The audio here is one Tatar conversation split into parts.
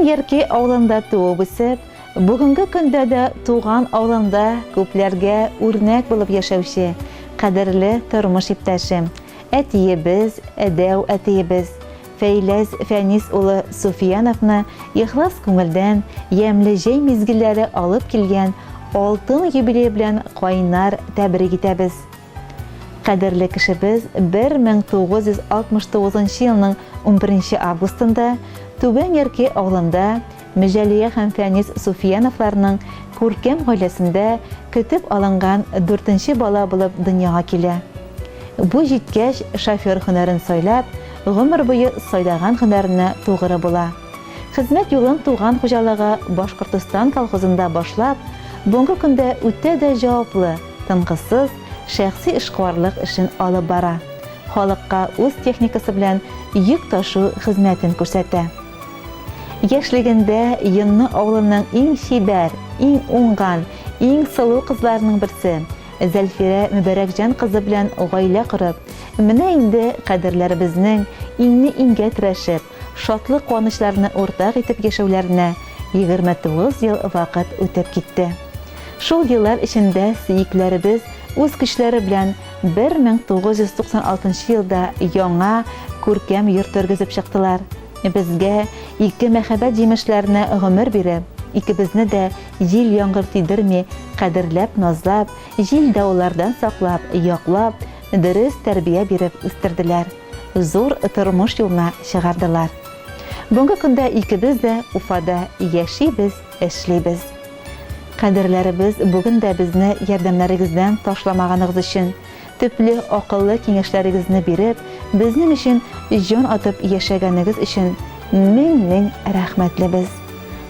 Ярки авылында туып үсеп, бүгенге көндә дә туган авылында күпләргә үрнәк булып яшәүче кадерле тормыш иптәшем, әтиебез, дәү әтиебез, Фәйләз Фәнис улы Суфияновны ихлас күңелдән ямьле җәй мизгелләре алып килгән алтын юбилее белән кайнар тәбрик итәбез. Кадерле кешебез 1969 елның унберенче августында Түбән Ярки авылында Мөҗәлия һәм Фәнис Суфияновларның күркәм гаиләсендә көтеп алынган дүртенче бала булып дөньяга килә. Буй җиткәч, шофер һөнәрен сайлап, гомер буе сайлаган һөнәренә тугры була. Хезмәт юлын туган хуҗалыгы Башкортостан колхозында башлап, бүгенге көндә үтә дә җаваплы, тынгысыз шәхси эшкуарлык эшен алып бара, халыкка үз техникасы белән йөк ташу хезмәтен күрсәтә. Яшьлегендә Йонны авылының иң чибәр, иң уңган, иң сылу кызларының берсе, Зәлфирә Мөбарәкҗан кызы белән гаилә корып, менә инде кадерләребезнең иңне-иңгә терәшеп, шатлык-куанычларны уртак итеп яшәүләренә 29 ел вакыт үтеп китте. Шул еллар эчендә сөеклеләребез үз көчләре белән 1996 елда яңа, күркәм йорт тергезеп чыктылар. Безгә, ике мәхәббәт җимешләренә гомер биреп, икебезне дә җил-яңгыр тидерми, кадерләп-назлап, җил-давыллардан саклап, яклап, дөрес тәрбия биреп үстерделәр, зур тормыш юлына чыгардылар. Бүгенге көндә икебез дә Уфада яшибез, эшлибез. Кадерләребез, бүген дә безне ярдәмнәрегездән ташламаганыгыз өчен, төпле, акыллы киңәшләрегезне биреп, безнең өчен җан атып яшәгәнегез өчен мең-мең рәхмәтлебез.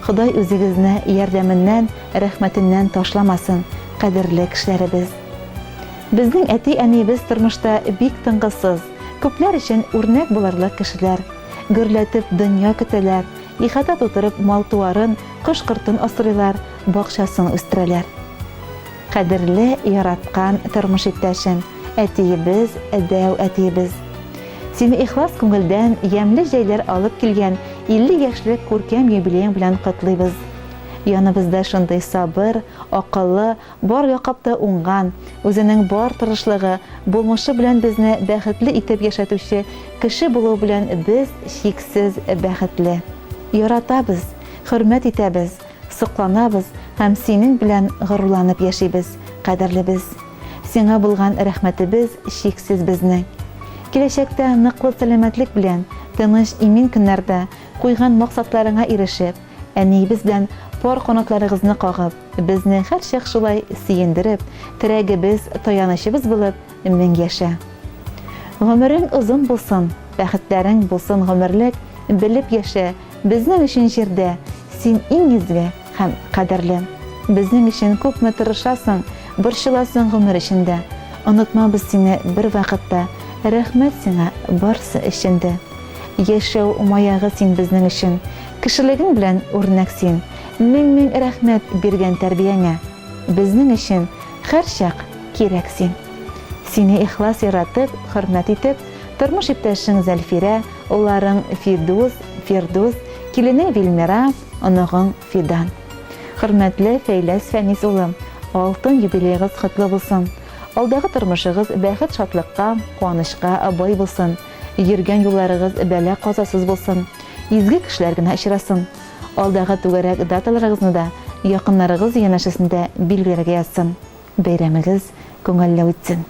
Ходай үзегезне ярдәменнән, рәхмәтеннән ташламасын, кадерле кешеләребез. Безнең әти-әниебез тормышта бик тынгысыз, күпләр өчен үрнәк булырлык кешеләр. Гөрләтеп дөнья көтәләр, ихата тутырып мал-туарын, кош-кортын асрыйлар, бакчасын үстерәләр. Кадерле, яраткан тормыш иптәшем, әтиебез, дәү әтиебез. Сине ихлас күңелдән ямьле җәйләр алып килгән 50 яшьлек күркәм юбилеең белән котлыйбыз. Яныбызда шундый сабыр, акыллы, бар яклап та уңган, үзенең бар тырышлыгы, булмышы белән безне бәхетле итеп яшәтүче кеше булуы белән без чиксез бәхетле. Яратабыз, хөрмәт итәбез. Сокланабыз һәм синең белән горурланып яшибез, кадерлебез. Сиңа булган рәхмәтебез чиксез безнең. Киләчәктә ныклы сәламәтлек белән, тыныч, имин көннәрдә, куйган максатларыңа ирешеп, әниебез белән пар канатларыгызны кагып, безне һәрчак шулай сөендереп, терәгебез, таянычыбыз булып, мең яшә. Гомерең озын булсын, бәхетләрең булсын гомерлек, белеп яшә, Безнең өчен җирдә син иң изге һәм кадерле. Безнең өчен күпме тырышасың, борчыласың гомер эчендә. Онытмабыз сине бервакытта, рәхмәт сиңа барсы өчен дә. Яшәү маягы син безнең өчен, кешелегең белән үрнәк син. Мең-мең рәхмәт биргән тәрбияңә. Безнең өчен һәрчак кирәк син. Сине ихлас яратып, хөрмәт итеп, тормыш иптәшең Зәлфирә, Улларың Фидус, Фирдүс, киленең Вилмира, оныгың Фидан. Хөрмәтле Фәйләс Фәнис улы, алтын юбилеегыз котлы булсын! Алдагы тормышыгыз бәхет-шатлыкка, куанычка бай булсын, йөргән юлларыгыз бәла-казасыз булсын, изге кешеләр генә очрасын. Алдагы түгәрәк даталарыгызны да якыннарыгыз янәшәсендә билгеләргә язсын. Бәйрәмегез күңелле үтсен!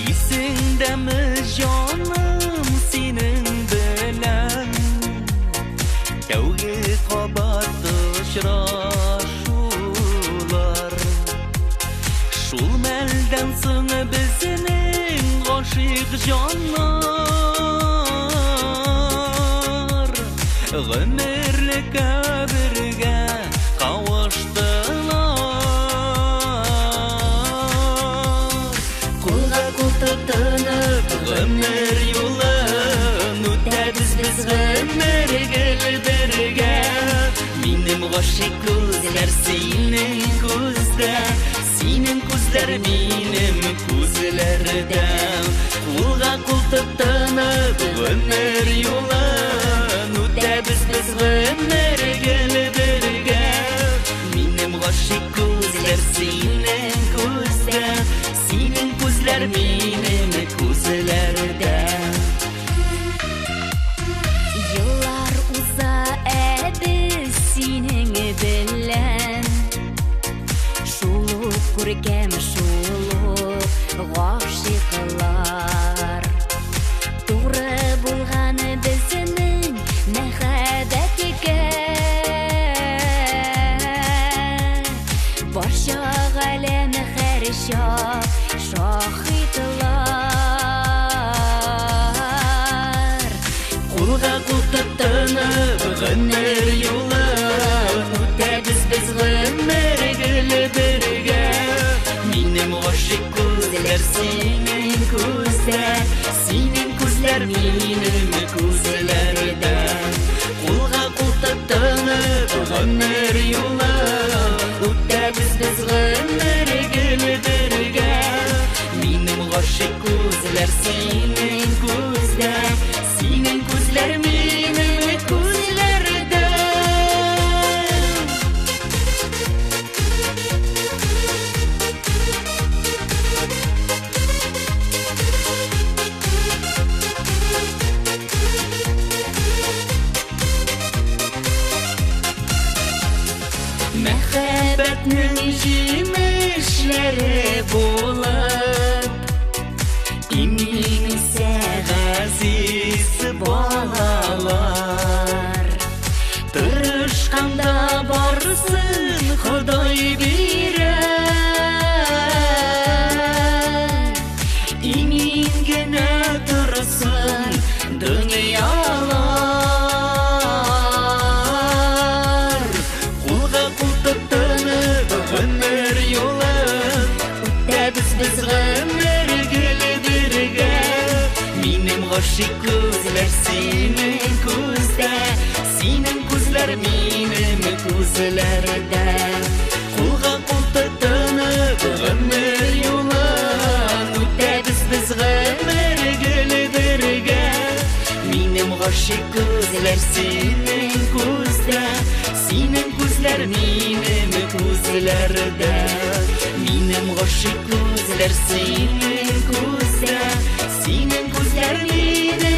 Исеңдәме, җаным, синең белән Тәүге кабат очрашулар. Шул мәлдән соң безнең гашыйк җаннар Гомерлеккә бергә кавыштылар. Кулга кул тотынып гомер юлын үтәбез без. гашыйк күзләр синең күздә, синең күзләр минем күзләрдә. Кулга кул тотынып гомер юлын үтәбез без гомер гел бергә. Минем гашыйк күзләр синең күздә, синең күзләр минем күзләрдә. Еллар уза, ә без синең белән шул ук күркәм, шул ук гашыйклар. Туры булган безнең мәхәббәткә барча галәм һәрчак шаһитлар. Кулга кул тотынып гомер юлын үтәбез без гомер гел бергә. Минем гашыйк күзләр синең күздә, синең күзләр минем күзләрдә. Кулга кул тотынып гомер юлын үтәбез без гомер гел бергә. Минем гашыйк күзләр синең күздә, синең күзләр минем күзләрдә. Мәхәббәтнең җимешләре булып, имин исә газиз балалар. Тырышканда барысын Ходай бирә. Имин генә торсын дөньялар. Кулга кул тотынып гомер юлын үтәбез без гомер гел бергә. Минем гашыйк күзләр синең күздә, синең күзләр минем күзләрдә. Кулга кул тотынып гомер юлын үтәбез без гомер гел бергә. Минем гашыйк күзләр синең күздә, синең күзләр минем күзләрдә. Минем гашыйк күзләр синең күздә, синең күзләр минем